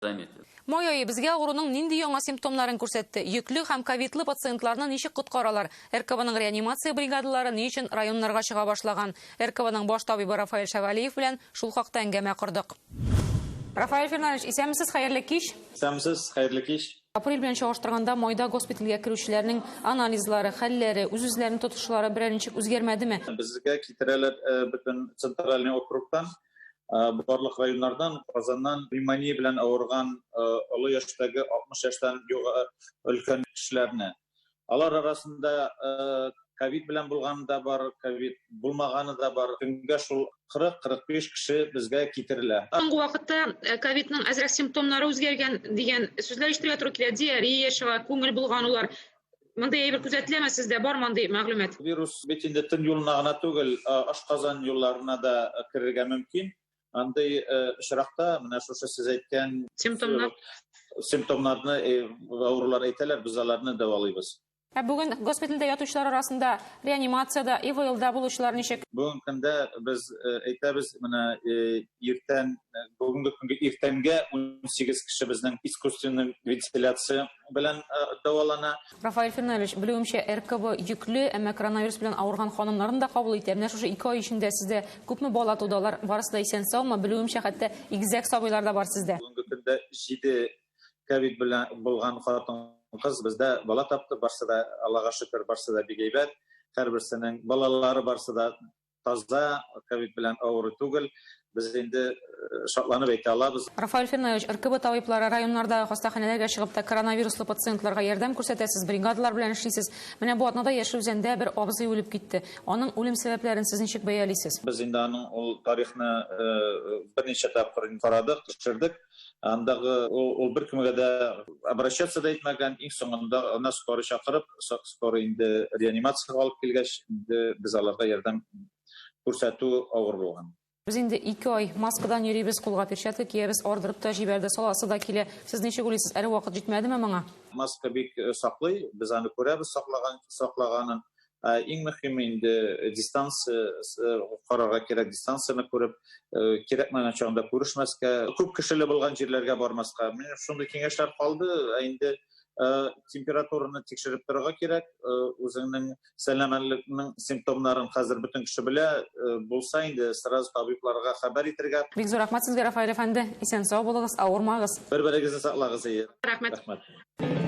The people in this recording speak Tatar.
Заметил. Май ае безгә авыруның нинди яңа симптомнарын күрсәтте? Йөкле һәм ковидлы пациентларны ничек коткаралар? РКБның реанимация бригадалары ни өчен районнарга чыга башлаган? РКБның баш табибы Рафаэль Шәвәлиев белән шул хакта әңгәмә кордык. Рафаэль Фернандович, исәнмесез, хәерле кич. Исәнмесез, хәерле кич. Апрель белән чагыштырганда майда госпитальгә керүчеләрнең анализлары, хәлләре, үз-үзләрен тотышлары берәр ничек үзгәрмәдеме? Безгә китерәләр бөтен центральный округтан. Барлык районнардан, Казаннан пневмония белән авырган олы яшьтәге 60 яшьтән өлкән кешеләрне. Алар арасында ковид белән булганы да бар, ковид булмаганы да бар. Көнгә шул 40-45 кеше безгә китерелә. Соңгы вакытта ковидның әзрәк симптомнары үзгәргән дигән сүзләр ишетергә туры килә. Диарея чыга, күңел болганулар. Мондый әйбер күзәтеләме сездә? Бармы андый мәгълүмат? Вирус бит инде тын юлына гына түгел, ашказан юлларына да керергә мөмкин. Андый очракта менә шушы сез әйткән симптомнар симптомнарны авырулар әйтәләр, без аларны дәвалыйбыз. Ә бүген госпитальдә ятучылар арасында реанимациядә, ИВЛда булучылар ничек? Бүгенге көндә без әйтәбез, менә иртән, бүгенге көнгә иртәнгә 18 кеше безнең искусственный вентиляция белән дәвалана. Рафаэль Фернандович, белүемчә, РКБ йөкле, әмма коронавирус белән авырган ханымнарны да кабул итә. Менә шушы 2 ай эчендә сездә күпме бала туды? Алар барысы да исән-саумы? Белүемчә, хәтта игезәк сабыйлар да бар сездә. Бүгенге көндә 7 ковид белән булган хатын-кыз бездә бала тапты. Барсы да, Аллага шөкер, барсы да бик әйбәт. Һәрберсенең балалары барсы да таза, ковид белән авыру түгел. Без инде шатланып әйтә алабыз. Рафаэль Фернандович, РКБ табиблары районнардагы хастаханәләргә чыгып та коронавируслы пациентларга ярдәм күрсәтәсез, бригадалар белән эшлисез. Менә бу атнада Яшел Үзәндә бер абзый үлеп китте. Аның үлем сәбәпләрен сез ничек бәялисез? Без инде аның ул тарихны берничә тапкыр карадык, тикшердек. Андагы ул беркемгә дә обращаться да итмәгән. Иң соңында аны скорый чакырып, скорый инде реанимациягә алып килгәч, инде без аларга ярдәм күрсәтү авыр булган. Без инде 2 ай маскадан йөрибез, кулга перчатка киябез, ардырып та җибәрде, саласы да килә. Сез ничек уйлыйсыз, әле вакыт җитмәдеме моңа? Маска бик саклый, без аны күрәбез саклаган, саклаганын. Иң мөһиме инде дистанция карарга кирәк, дистанцияне күреп, кирәкмәгән чагында күрешмәскә, күп кешеле булган җирләргә бармаска. Менә шундый киңәшләр калды. Ә инде температураны тикшереп торырга кирәк. Үзеңнең сәламәтлекнең симптомнарын хәзер бөтен кеше белә. Булса инде сразу табибларга хәбәр итергә. Бик зур рәхмәт сезгә, Рафаэль әфәнде. Исән-сау булыгыз, авырмагыз. Бер-берегезне саклагыз, әйе. Рәхмәт. Рәхмәт.